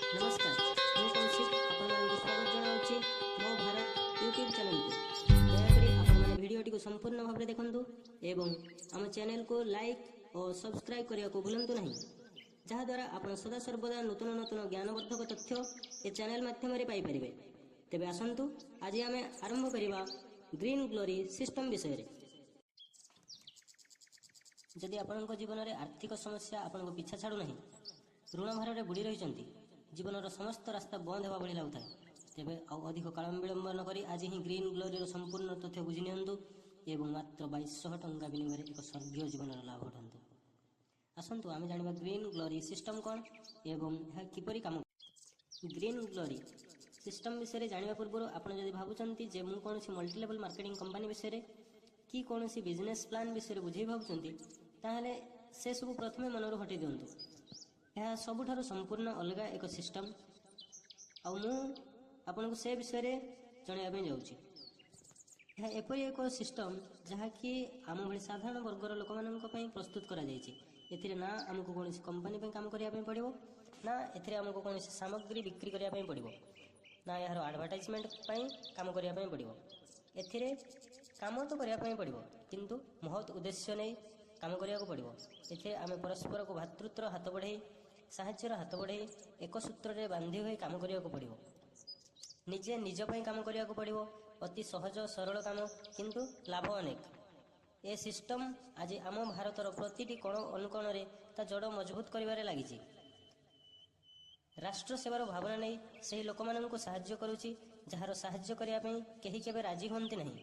ନମସ୍କାର, ମୁଁ କୌଶିକ ଆପଣମାନଙ୍କୁ ସ୍ୱାଗତ ଜଣାଉଛି ମୋ ଭାରତ ୟୁଟ୍ୟୁବ୍ ଚ୍ୟାନେଲକୁ। ଦୟାକରି ଆପଣମାନେ ଭିଡ଼ିଓଟିକୁ ସମ୍ପୂର୍ଣ୍ଣ ଭାବରେ ଦେଖନ୍ତୁ ଏବଂ ଆମ ଚ୍ୟାନେଲକୁ ଲାଇକ୍ ଓ ସବସ୍କ୍ରାଇବ୍ କରିବାକୁ ଭୁଲନ୍ତୁ ନାହିଁ, ଯାହାଦ୍ୱାରା ଆପଣ ସଦାସର୍ବଦା ନୂତନ ନୂତନ ଜ୍ଞାନବର୍ଦ୍ଧକ ତଥ୍ୟ ଏ ଚ୍ୟାନେଲ ମାଧ୍ୟମରେ ପାଇପାରିବେ। ତେବେ ଆସନ୍ତୁ ଆଜି ଆମେ ଆରମ୍ଭ କରିବା ଗ୍ରୀନ୍ ଗ୍ଲୋରି ସିଷ୍ଟମ ବିଷୟରେ। ଯଦି ଆପଣଙ୍କ ଜୀବନରେ ଆର୍ଥିକ ସମସ୍ୟା ଆପଣଙ୍କ ପିଛା ଛାଡ଼ୁନାହିଁ, ଋଣ ଭାରରେ ବୁଡ଼ି ରହିଛନ୍ତି, ଜୀବନର ସମସ୍ତ ରାସ୍ତା ବନ୍ଦ ହେବା ଭଳି ଲାଗୁଥାଏ, ତେବେ ଆଉ ଅଧିକ କାଳ ବିଳମ୍ବ ନକରି ଆଜି ହିଁ ଗ୍ରୀନ୍ ଗ୍ଲୋରିର ସମ୍ପୂର୍ଣ୍ଣ ତଥ୍ୟ ବୁଝି ନିଅନ୍ତୁ ଏବଂ ମାତ୍ର 2200 ଟଙ୍କା ବିନିମୟରେ ଏକ ସ୍ୱର୍ଗୀୟ ଜୀବନର ଲାଭ ଉଠାନ୍ତୁ। ଆସନ୍ତୁ ଆମେ ଜାଣିବା ଗ୍ରୀନ୍ ଗ୍ଲୋରି ସିଷ୍ଟମ କ'ଣ ଏବଂ ଏହା କିପରି କାମ। ଗ୍ରୀନ୍ ଗ୍ଲୋରି ସିଷ୍ଟମ ବିଷୟରେ ଜାଣିବା ପୂର୍ବରୁ ଆପଣ ଯଦି ଭାବୁଛନ୍ତି ଯେ ମୁଁ କୌଣସି ମଲ୍ଟିଲେଭଲ୍ ମାର୍କେଟିଂ କମ୍ପାନୀ ବିଷୟରେ କି କୌଣସି ବିଜନେସ୍ ପ୍ଲାନ୍ ବିଷୟରେ ବୁଝେଇ ଭାବୁଛନ୍ତି, ତାହେଲେ ସେସବୁ ପ୍ରଥମେ ମନରୁ ହଟେଇ ଦିଅନ୍ତୁ। ଏହା ସବୁଠାରୁ ସମ୍ପୂର୍ଣ୍ଣ ଅଲଗା ଏକ ସିଷ୍ଟମ, ଆଉ ମୁଁ ଆପଣଙ୍କୁ ସେ ବିଷୟରେ ଜଣାଇବା ପାଇଁ ଯାଉଛି। ଏହା ଏପରି ଏକ ସିଷ୍ଟମ ଯାହାକି ଆମ ଭଳି ସାଧାରଣ ବର୍ଗର ଲୋକମାନଙ୍କ ପାଇଁ ପ୍ରସ୍ତୁତ କରାଯାଇଛି। ଏଥିରେ ନା ଆମକୁ କୌଣସି କମ୍ପାନୀ ପାଇଁ କାମ କରିବା ପାଇଁ ପଡ଼ିବ, ନା ଏଥିରେ ଆମକୁ କୌଣସି ସାମଗ୍ରୀ ବିକ୍ରି କରିବା ପାଇଁ ପଡ଼ିବ, ନା ଏହାର ଆଡ଼ଭର୍ଟାଇଜମେଣ୍ଟ ପାଇଁ କାମ କରିବା ପାଇଁ ପଡ଼ିବ। ଏଥିରେ କାମ ତ କରିବା ପାଇଁ ପଡ଼ିବ, କିନ୍ତୁ ମହତ୍ ଉଦ୍ଦେଶ୍ୟ ନେଇ କାମ କରିବାକୁ ପଡ଼ିବ। ଏଥିରେ ଆମେ ପରସ୍ପରକୁ ଭ୍ରାତୃତ୍ୱର ହାତ ବଢ଼େଇ, ସାହାଯ୍ୟର ହାତ ବଢ଼େଇ, ଏକ ସୂତ୍ରରେ ବାନ୍ଧି ହୋଇ କାମ କରିବାକୁ ପଡ଼ିବ। ନିଜେ ନିଜ ପାଇଁ କାମ କରିବାକୁ ପଡ଼ିବ। ଅତି ସହଜ ସରଳ କାମ, କିନ୍ତୁ ଲାଭ ଅନେକ। ଏ ସିଷ୍ଟମ ଆଜି ଆମ ଭାରତର ପ୍ରତିଟି କୋଣ ଅନୁକୋଣରେ ତା ଜଡ଼ ମଜବୁତ କରିବାରେ ଲାଗିଛି। ରାଷ୍ଟ୍ର ସେବାର ଭାବନା ନେଇ ସେହି ଲୋକମାନଙ୍କୁ ସାହାଯ୍ୟ କରୁଛି, ଯାହାର ସାହାଯ୍ୟ କରିବା ପାଇଁ କେହି କେବେ ରାଜି ହୁଅନ୍ତି ନାହିଁ।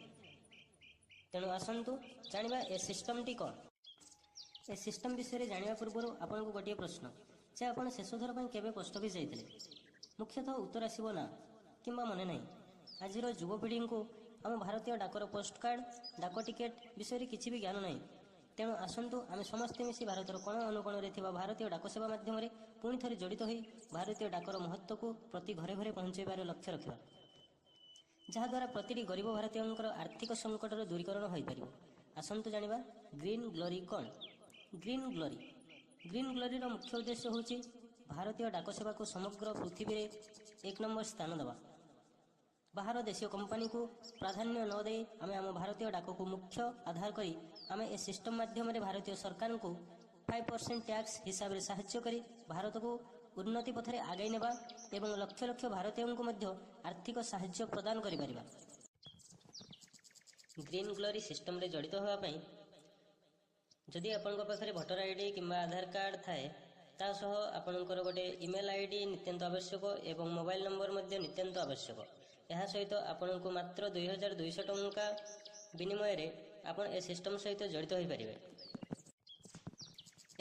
ତେଣୁ ଆସନ୍ତୁ ଜାଣିବା ଏ ସିଷ୍ଟମଟି କ'ଣ। ଏ ସିଷ୍ଟମ ବିଷୟରେ ଜାଣିବା ପୂର୍ବରୁ ଆପଣଙ୍କୁ ଗୋଟିଏ ପ୍ରଶ୍ନ ଯେ ଆପଣ ଶେଷ ଥର ପାଇଁ କେବେ ପୋଷ୍ଟ ଅଫିସ୍ ଯାଇଥିଲେ? ମୁଖ୍ୟତଃ ଉତ୍ତର ଆସିବ ନା କିମ୍ବା ମନେ ନାହିଁ। ଆଜିର ଯୁବପିଢ଼ିଙ୍କୁ ଆମ ଭାରତୀୟ ଡାକର ପୋଷ୍ଟ କାର୍ଡ଼, ଡାକ ଟିକେଟ୍ ବିଷୟରେ କିଛି ବି ଜ୍ଞାନ ନାହିଁ। ତେଣୁ ଆସନ୍ତୁ ଆମେ ସମସ୍ତେ ମିଶି ଭାରତର କୋଣ ଅନୁକୋଣରେ ଥିବା ଭାରତୀୟ ଡାକ ସେବା ମାଧ୍ୟମରେ ପୁଣି ଥରେ ଜଡ଼ିତ ହୋଇ ଭାରତୀୟ ଡାକର ମହତ୍ତ୍ୱକୁ ପ୍ରତି ଘରେ ଘରେ ପହଞ୍ଚାଇବାର ଲକ୍ଷ୍ୟ ରଖିବା, ଯାହାଦ୍ୱାରା ପ୍ରତିଟି ଗରିବ ଭାରତୀୟଙ୍କର ଆର୍ଥିକ ସଙ୍କଟର ଦୂରୀକରଣ ହୋଇପାରିବ। ଆସନ୍ତୁ ଜାଣିବା ଗ୍ରୀନ୍ ଗ୍ଲୋରି କ'ଣ। ଗ୍ରୀନ୍ ଗ୍ଲୋରି, ଗ୍ରୀନ୍ ଗ୍ଲୋରିର ମୁଖ୍ୟ ଉଦ୍ଦେଶ୍ୟ ହେଉଛି ଭାରତୀୟ ଡାକ ସେବାକୁ ସମଗ୍ର ପୃଥିବୀରେ 1 ନମ୍ବର ସ୍ଥାନ ଦେବା। ବାହାର ଦେଶୀୟ କମ୍ପାନୀକୁ ପ୍ରାଧାନ୍ୟ ନ ଦେଇ ଆମେ ଆମ ଭାରତୀୟ ଡାକକୁ ମୁଖ୍ୟ ଆଧାର କରି ଆମେ ଏ ସିଷ୍ଟମ ମାଧ୍ୟମରେ ଭାରତୀୟ ସରକାରଙ୍କୁ 5% ଟ୍ୟାକ୍ସ ହିସାବରେ ସାହାଯ୍ୟ କରି ଭାରତକୁ ଉନ୍ନତି ପଥରେ ଆଗେଇ ନେବା ଏବଂ ଲକ୍ଷ ଲକ୍ଷ ଭାରତୀୟଙ୍କୁ ମଧ୍ୟ ଆର୍ଥିକ ସାହାଯ୍ୟ ପ୍ରଦାନ କରିପାରିବା। ଗ୍ରୀନ୍ ଗ୍ଲୋରି ସିଷ୍ଟମରେ ଜଡ଼ିତ ହେବା ପାଇଁ ଯଦି ଆପଣଙ୍କ ପାଖରେ ଭୋଟର I D କିମ୍ବା ଆଧାର କାର୍ଡ଼ ଥାଏ, ତା ସହ ଆପଣଙ୍କର ଗୋଟେ ଇମେଲ୍ I D ନିତ୍ୟାନ୍ତ ଆବଶ୍ୟକ ଏବଂ ମୋବାଇଲ ନମ୍ବର ମଧ୍ୟ ନିତ୍ୟାନ୍ତ ଆବଶ୍ୟକ। ଏହା ସହିତ ଆପଣଙ୍କୁ ମାତ୍ର 2200 ଟଙ୍କା ବିନିମୟରେ ଆପଣ ଏ ସିଷ୍ଟମ ସହିତ ଜଡ଼ିତ ହୋଇପାରିବେ।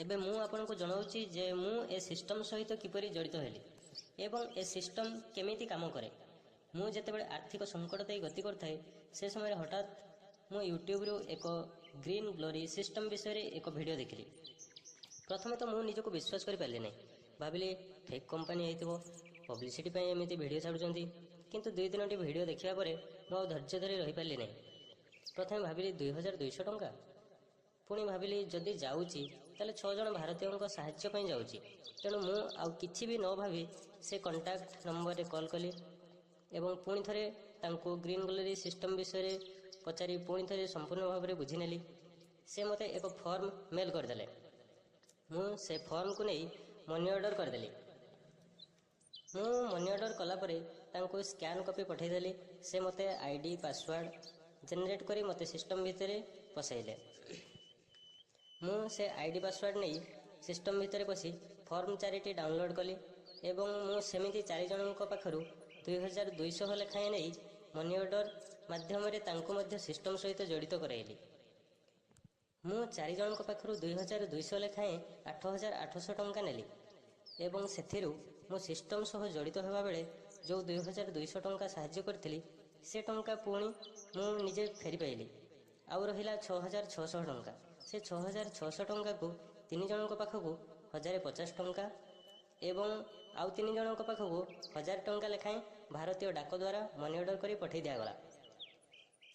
ଏବେ ମୁଁ ଆପଣଙ୍କୁ ଜଣାଉଛି ଯେ ମୁଁ ଏ ସିଷ୍ଟମ ସହିତ କିପରି ଜଡ଼ିତ ହେଲି ଏବଂ ଏ ସିଷ୍ଟମ କେମିତି କାମ କରେ। ମୁଁ ଯେତେବେଳେ ଆର୍ଥିକ ସଙ୍କଟ ଦେଇ ଗତି କରୁଥାଏ, ସେ ସମୟରେ ହଠାତ୍ ମୁଁ ୟୁଟ୍ୟୁବରୁ ଏକ ଗ୍ରୀନ୍ ଗ୍ଲୋରି ସିଷ୍ଟମ ବିଷୟରେ ଏକ ଭିଡ଼ିଓ ଦେଖିଲି। ପ୍ରଥମେ ତ ମୁଁ ନିଜକୁ ବିଶ୍ୱାସ କରିପାରିଲି ନାହିଁ। ଭାବିଲି ଫେକ୍ କମ୍ପାନୀ ହେଇଥିବ, ପବ୍ଲିସିଟି ପାଇଁ ଏମିତି ଭିଡ଼ିଓ ଛାଡ଼ୁଛନ୍ତି। କିନ୍ତୁ 2 3ଟି ଭିଡ଼ିଓ ଦେଖିବା ପରେ ମୁଁ ଆଉ ଧୈର୍ଯ୍ୟ ଧରି ରହିପାରିଲି ନାହିଁ। ପ୍ରଥମେ ଭାବିଲି 2200 ଟଙ୍କା, ପୁଣି ଭାବିଲି ଯଦି ଯାଉଛି ତାହେଲେ 6 ଜଣ ଭାରତୀୟଙ୍କ ସାହାଯ୍ୟ ପାଇଁ ଯାଉଛି। ତେଣୁ ମୁଁ ଆଉ କିଛି ବି ନ ଭାବି ସେ କଣ୍ଟାକ୍ଟ ନମ୍ବରରେ କଲ୍ କଲି ଏବଂ ପୁଣି ଥରେ ତାଙ୍କୁ ଗ୍ରୀନ୍ ଗ୍ଲୋରି ସିଷ୍ଟମ ବିଷୟରେ ପଚାରି ପୁଣି ଥରେ ସମ୍ପୂର୍ଣ୍ଣ ଭାବରେ ବୁଝିନେଲି। ସେ ମୋତେ ଏକ ଫର୍ମ ମେଲ୍ କରିଦେଲେ। ମୁଁ ସେ ଫର୍ମକୁ ନେଇ ମନି ଅର୍ଡ଼ର କରିଦେଲି। ମୁଁ ମନି ଅର୍ଡ଼ର କଲା ପରେ ତାଙ୍କୁ ସ୍କାନ୍ କପି ପଠାଇଦେଲି। ସେ ମୋତେ I D password generate କରି ମୋତେ ସିଷ୍ଟମ ଭିତରେ ପଶାଇଲେ। ମୁଁ ସେ I D password ନେଇ ସିଷ୍ଟମ ଭିତରେ ପଶି ଫର୍ମ 4ଟି ଡାଉନଲୋଡ଼୍ କଲି ଏବଂ ମୁଁ ସେମିତି 4 ଜଣଙ୍କ ପାଖରୁ 2200 ଲେଖାଏଁ ନେଇ ମନି ଅର୍ଡ଼ର ମାଧ୍ୟମରେ ତାଙ୍କୁ ମଧ୍ୟ ସିଷ୍ଟମ ସହିତ ଜଡ଼ିତ କରାଇଲି। ମୁଁ 4 ଜଣଙ୍କ ପାଖରୁ 2200 ଲେଖାଏଁ 8800 ଟଙ୍କା ନେଲି ଏବଂ ସେଥିରୁ ମୁଁ ସିଷ୍ଟମ ସହ ଜଡ଼ିତ ହେବା ବେଳେ ଯେଉଁ 2200 ଟଙ୍କା ସାହାଯ୍ୟ କରିଥିଲି, ସେ ଟଙ୍କା ପୁଣି ମୁଁ ନିଜେ ଫେରି ପାଇଲି। ଆଉ ରହିଲା 6600 ଟଙ୍କା। ସେ 6600 ଟଙ୍କାକୁ 3 ଜଣଙ୍କ ପାଖକୁ 1050 ଟଙ୍କା ଏବଂ ଆଉ 3 ଜଣଙ୍କ ପାଖକୁ 1000 ଟଙ୍କା ଲେଖାଏଁ ଭାରତୀୟ ଡାକ ଦ୍ୱାରା ମନି ଅର୍ଡ଼ର କରି ପଠାଇ ଦିଆଗଲା।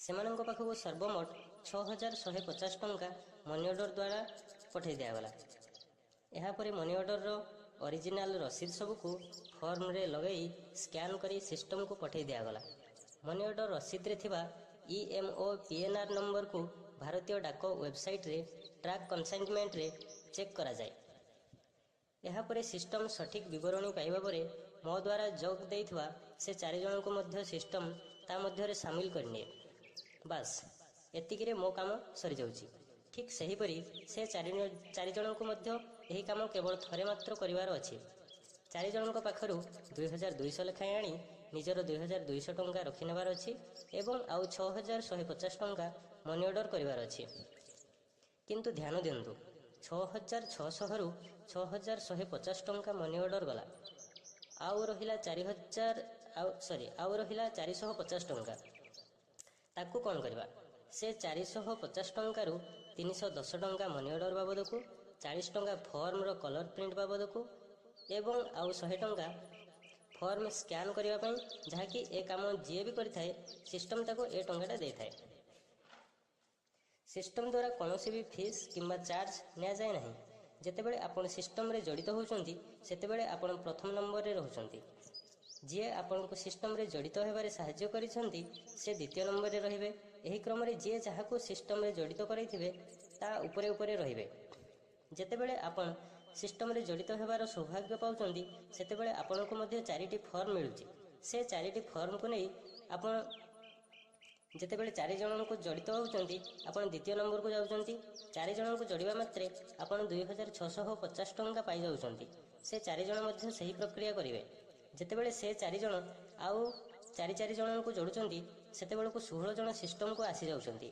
ସେମାନଙ୍କ ପାଖକୁ ସର୍ବମୋଟ 6150 ଟଙ୍କା ମନି ଅର୍ଡ଼ର ଦ୍ୱାରା ପଠାଇ ଦିଆଗଲା। ଏହାପରେ ମନି ଅର୍ଡ଼ରର ଅରିଜିନାଲ ରସିଦ ସବୁକୁ ଫର୍ମରେ ଲଗାଇ ସ୍କାନ୍ କରି ସିଷ୍ଟମକୁ ପଠାଇ ଦିଆଗଲା। ମନି ଅର୍ଡ଼ର ରସିଦରେ ଥିବା EMO PNR ନମ୍ବରକୁ ଭାରତୀୟ ଡାକ ୱେବସାଇଟ୍ରେ ଟ୍ରାକ୍ କନସାଇନମେଣ୍ଟରେ ଚେକ୍ କରାଯାଏ। ଏହାପରେ ସିଷ୍ଟମ ସଠିକ୍ ବିବରଣୀ ପାଇବା ପରେ ମୋ ଦ୍ୱାରା ଯୋଗ ଦେଇଥିବା ସେ ଚାରିଜଣଙ୍କୁ ମଧ୍ୟ ସିଷ୍ଟମ ତା ମଧ୍ୟରେ ସାମିଲ କରିନିଏ। ବାସ୍, ଏତିକିରେ ମୋ କାମ ସରିଯାଉଛି। ଠିକ୍ ସେହିପରି ସେ ଚାରିଜଣଙ୍କୁ ମଧ୍ୟ ଏହି କାମ କେବଳ ଥରେ ମାତ୍ର କରିବାର ଅଛି। ଚାରିଜଣଙ୍କ ପାଖରୁ 2200 ଲେଖାଏଁ ଆଣି ନିଜର 2200 ଟଙ୍କା ରଖିନେବାର ଅଛି ଏବଂ ଆଉ 6150 ଟଙ୍କା ମନି ଅର୍ଡ଼ର କରିବାର ଅଛି। କିନ୍ତୁ ଧ୍ୟାନ ଦିଅନ୍ତୁ, 6600ରୁ 6150 ଟଙ୍କା ମନି ଅର୍ଡ଼ର ଗଲା, ଆଉ ରହିଲା 4000, ଆଉ ସରି, ଆଉ ରହିଲା 450 ଟଙ୍କା। ତାକୁ କ'ଣ କରିବା? ସେ 450 ଟଙ୍କାରୁ 310 ଟଙ୍କା ମନି ଅର୍ଡ଼ର ବାବଦକୁ, 40 ଟଙ୍କା ଫର୍ମର କଲର୍ ପ୍ରିଣ୍ଟ ବାବଦକୁ ଏବଂ ଆଉ 100 ଟଙ୍କା ଫର୍ମ ସ୍କାନ୍ କରିବା ପାଇଁ, ଯାହାକି ଏ କାମ ଯିଏ ବି କରିଥାଏ ସିଷ୍ଟମ ତାକୁ ଏ ଟଙ୍କାଟା ଦେଇଥାଏ। ସିଷ୍ଟମ ଦ୍ୱାରା କୌଣସି ବି ଫିସ୍ କିମ୍ବା ଚାର୍ଜ ନିଆଯାଏ ନାହିଁ। ଯେତେବେଳେ ଆପଣ ସିଷ୍ଟମରେ ଜଡ଼ିତ ହେଉଛନ୍ତି, ସେତେବେଳେ ଆପଣ ପ୍ରଥମ ନମ୍ବରରେ ରହୁଛନ୍ତି। ଯିଏ ଆପଣଙ୍କୁ ସିଷ୍ଟମରେ ଜଡ଼ିତ ହେବାରେ ସାହାଯ୍ୟ କରିଛନ୍ତି, ସେ ଦ୍ୱିତୀୟ ନମ୍ବରରେ ରହିବେ। ଏହି କ୍ରମରେ ଯିଏ ଯାହାକୁ ସିଷ୍ଟମରେ ଜଡ଼ିତ କରାଇଥିବେ, ତା ଉପରେ ଉପରେ ରହିବେ। ଯେତେବେଳେ ଆପଣ ସିଷ୍ଟମରେ ଜଡ଼ିତ ହେବାର ସୌଭାଗ୍ୟ ପାଉଛନ୍ତି, ସେତେବେଳେ ଆପଣଙ୍କୁ ମଧ୍ୟ ଚାରିଟି ଫର୍ମ ମିଳୁଛି। ସେ ଚାରିଟି ଫର୍ମକୁ ନେଇ ଆପଣ ଯେତେବେଳେ ଚାରି ଜଣଙ୍କୁ ଜଡ଼ିତ ହେଉଛନ୍ତି, ଆପଣ ଦ୍ୱିତୀୟ ନମ୍ବରକୁ ଯାଉଛନ୍ତି। ଚାରି ଜଣଙ୍କୁ ଯୋଡ଼ିବା ମାତ୍ରେ ଆପଣ 2650 ଟଙ୍କା ପାଇଯାଉଛନ୍ତି। ସେ ଚାରିଜଣ ମଧ୍ୟ ସେହି ପ୍ରକ୍ରିୟା କରିବେ। ଯେତେବେଳେ ସେ ଚାରିଜଣ ଆଉ ଚାରି ଚାରି ଜଣଙ୍କୁ ଯୋଡ଼ୁଛନ୍ତି, ସେତେବେଳକୁ 16 ଜଣ ସିଷ୍ଟମକୁ ଆସିଯାଉଛନ୍ତି।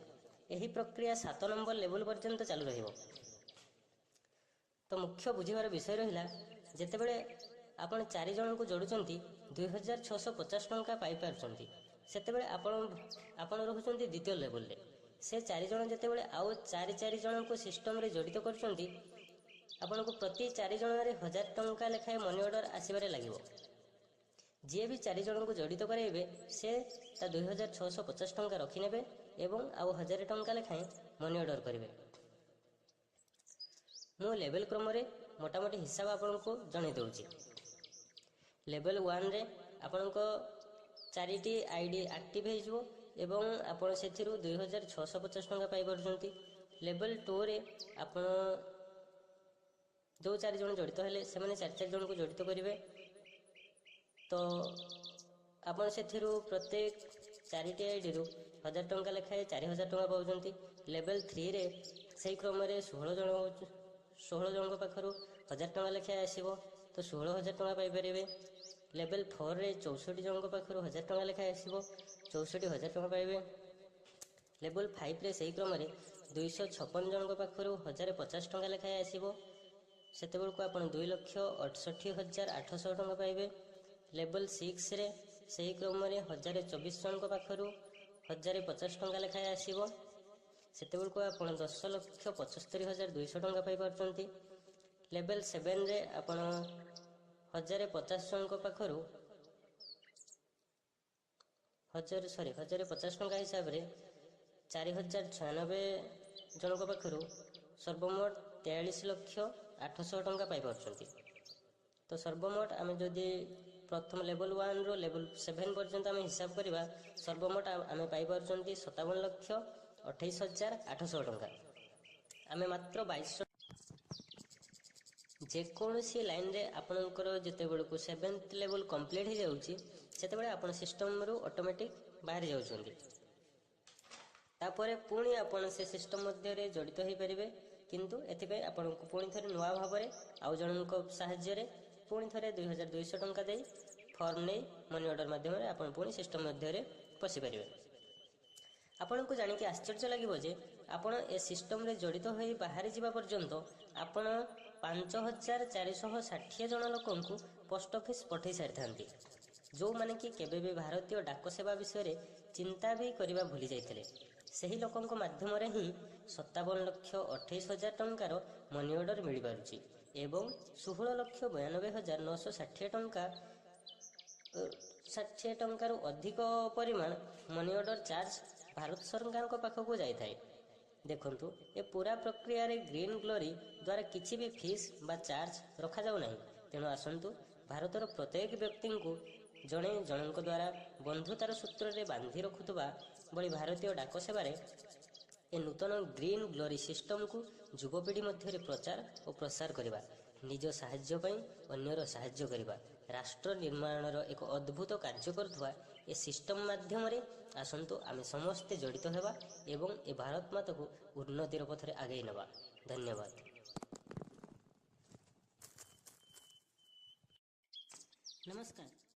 ଏହି ପ୍ରକ୍ରିୟା 7 ନମ୍ବର ଲେବୁଲ ପର୍ଯ୍ୟନ୍ତ ଚାଲୁ ରହିବ। ତ ମୁଖ୍ୟ ବୁଝିବାର ବିଷୟ ରହିଲା, ଯେତେବେଳେ ଆପଣ ଚାରି ଜଣଙ୍କୁ ଯୋଡ଼ୁଛନ୍ତି, 2650 ଟଙ୍କା ପାଇପାରୁଛନ୍ତି, ସେତେବେଳେ ଆପଣ ରହୁଛନ୍ତି ଦ୍ୱିତୀୟ ଲେବୁଲରେ। ସେ ଚାରିଜଣ ଯେତେବେଳେ ଆଉ ଚାରି ଚାରି ଜଣଙ୍କୁ ସିଷ୍ଟମରେ ଜଡ଼ିତ କରୁଛନ୍ତି, ଆପଣଙ୍କୁ ପ୍ରତି ଚାରି ଜଣରେ 1000 ଟଙ୍କା ଲେଖାଏଁ ମନି ଅର୍ଡ଼ର ଆସିବାରେ ଲାଗିବ। ଯିଏ ବି ଚାରି ଜଣଙ୍କୁ ଜଡ଼ିତ କରାଇବେ, ସେ ତା 2650 ଟଙ୍କା ରଖିନେବେ ଏବଂ ଆଉ 1000 ଟଙ୍କା ଲେଖାଏଁ ମନି ଅର୍ଡ଼ର କରିବେ। ମୁଁ ଲେଭେଲ କ୍ରମରେ ମୋଟାମୋଟି ହିସାବ ଆପଣଙ୍କୁ ଜଣାଇ ଦେଉଛି। ଲେଭେଲ 1ରେ ଆପଣଙ୍କ ଚାରିଟି ID active ହେଇଯିବ ଏବଂ ଆପଣ ସେଥିରୁ 2650 ଟଙ୍କା ପାଇପାରୁଛନ୍ତି। ଲେଭେଲ 2ରେ ଆପଣ ଯେଉଁ ଚାରି ଜଣ ଜଡ଼ିତ ହେଲେ, ସେମାନେ ଚାରି ଚାରି ଜଣଙ୍କୁ ଜଡ଼ିତ କରିବେ, ତ ଆପଣ ସେଥିରୁ ପ୍ରତ୍ୟେକ ଚାରିଟି ଆଇଡ଼ିରୁ 1000 ଟଙ୍କା ଲେଖାଏଁ 4000 ଟଙ୍କା ପାଉଛନ୍ତି। ଲେଭେଲ 3ରେ ସେଇ କ୍ରମରେ 16 ଜଣଙ୍କ ପାଖରୁ 1000 ଟଙ୍କା ଲେଖାଏଁ ଆସିବ, ତ 16,000 ଟଙ୍କା ପାଇପାରିବେ। ଲେଭେଲ 4ରେ 64 ଜଣଙ୍କ ପାଖରୁ 1000 ଟଙ୍କା ଲେଖାଏଁ ଆସିବ, 64,000 ଟଙ୍କା ପାଇବେ। ଲେଭେଲ 5ରେ ସେହି କ୍ରମରେ 256 ଜଣଙ୍କ ପାଖରୁ 1050 ଟଙ୍କା ଲେଖାଏଁ ଆସିବ, ସେତେବେଳକୁ ଆପଣ 2,68,800 ଟଙ୍କା ପାଇବେ। ଲେଭେଲ 6ରେ ସେହି କ୍ରମରେ 1024 ଜଣଙ୍କ ପାଖରୁ 1050 ଟଙ୍କା ଲେଖାଏଁ ଆସିବ, ସେତେବେଳକୁ ଆପଣ 10,75,200 ଟଙ୍କା ପାଇପାରୁଛନ୍ତି। ଲେଭେଲ 7ରେ ଆପଣ 1050 ଜଣଙ୍କ ପାଖରୁ 1000, ସରି, 1050 ଟଙ୍କା ହିସାବରେ 4096 ଜଣଙ୍କ ପାଖରୁ ସର୍ବମୋଟ 43 ଲକ୍ଷ 800 ଟଙ୍କା ପାଇପାରୁଛନ୍ତି। ତ ସର୍ବମୋଟ ଆମେ ଯଦି ପ୍ରଥମ ଲେଭେଲ 1ରୁ ଲେଭେଲ 7 ପର୍ଯ୍ୟନ୍ତ ଆମେ ହିସାବ କରିବା, ସର୍ବମୋଟ ଆମେ ପାଇପାରୁଛନ୍ତି 57,28,800 ଟଙ୍କା। ଆମେ ମାତ୍ର 2200। ଯେକୌଣସି ଲାଇନରେ ଆପଣଙ୍କର ଯେତେବେଳକୁ ସେଭେନ୍ଥ ଲେଭେଲ କମ୍ପ୍ଲିଟ୍ ହେଇଯାଉଛି, ସେତେବେଳେ ଆପଣ ସିଷ୍ଟମରୁ ଅଟୋମେଟିକ୍ ବାହାରି ଯାଉଛନ୍ତି। ତାପରେ ପୁଣି ଆପଣ ସେ ସିଷ୍ଟମ ମଧ୍ୟରେ ଜଡ଼ିତ ହୋଇପାରିବେ, କିନ୍ତୁ ଏଥିପାଇଁ ଆପଣଙ୍କୁ ପୁଣି ଥରେ ନୂଆ ଭାବରେ ଆଉ ଜଣଙ୍କ ସାହାଯ୍ୟରେ ପୁଣି ଥରେ 2200 ଟଙ୍କା ଦେଇ ଫର୍ମ ନେଇ ମନି ଅର୍ଡ଼ର ମାଧ୍ୟମରେ ଆପଣ ପୁଣି ସିଷ୍ଟମ ମଧ୍ୟରେ ପଶିପାରିବେ। ଆପଣଙ୍କୁ ଜାଣିକି ଆଶ୍ଚର୍ଯ୍ୟ ଲାଗିବ ଯେ ଆପଣ ଏ ସିଷ୍ଟମରେ ଜଡ଼ିତ ହୋଇ ବାହାରି ଯିବା ପର୍ଯ୍ୟନ୍ତ ଆପଣ 5460 ଜଣ ଲୋକଙ୍କୁ ପୋଷ୍ଟ ଅଫିସ ପଠାଇ ସାରିଥାନ୍ତି, ଯେଉଁମାନେ କି କେବେ ବି ଭାରତୀୟ ଡାକ ସେବା ବିଷୟରେ ଚିନ୍ତା ବି କରିବା ଭୁଲି ଯାଇଥିଲେ। ସେହି ଲୋକଙ୍କ ମାଧ୍ୟମରେ ହିଁ 57,28,000 ଟଙ୍କାର ମନି ଅର୍ଡ଼ର ମିଳିପାରୁଛି ଏବଂ 16,92,960 ଟଙ୍କା, 60 ଟଙ୍କାରୁ ଅଧିକ ପରିମାଣ ମନି ଅର୍ଡ଼ର ଚାର୍ଜ ଭାରତ ସରକାରଙ୍କ ପାଖକୁ ଯାଇଥାଏ। ଦେଖନ୍ତୁ, ଏ ପୁରା ପ୍ରକ୍ରିୟାରେ ଗ୍ରୀନ୍ ଗ୍ଲୋରି ଦ୍ୱାରା କିଛି ବି ଫିସ୍ ବା ଚାର୍ଜ ରଖାଯାଉ ନାହିଁ। ତେଣୁ ଆସନ୍ତୁ ଭାରତର ପ୍ରତ୍ୟେକ ବ୍ୟକ୍ତିଙ୍କୁ ଜଣେ ଜଣଙ୍କ ଦ୍ୱାରା ବନ୍ଧୁତାର ସୂତ୍ରରେ ବାନ୍ଧି ରଖୁଥିବା ଭଳି ଭାରତୀୟ ଡାକ ସେବାରେ ଏ ନୂତନ ଗ୍ରୀନ୍ ଗ୍ଲୋରି ସିଷ୍ଟମକୁ ଯୁବପିଢ଼ି ମଧ୍ୟରେ ପ୍ରଚାର ଓ ପ୍ରସାର କରିବା। ନିଜ ସାହାଯ୍ୟ ପାଇଁ ଅନ୍ୟର ସାହାଯ୍ୟ କରିବା, ରାଷ୍ଟ୍ର ନିର୍ମାଣର ଏକ ଅଦ୍ଭୁତ କାର୍ଯ୍ୟ କରୁଥିବା ଏ ସିଷ୍ଟମ ମାଧ୍ୟମରେ ଆସନ୍ତୁ ଆମେ ସମସ୍ତେ ଜଡ଼ିତ ହେବା ଏବଂ ଏ ଭାରତ ମାତାକୁ ଉନ୍ନତିର ପଥରେ ଆଗେଇ ନେବା। ଧନ୍ୟବାଦ। ନମସ୍କାର।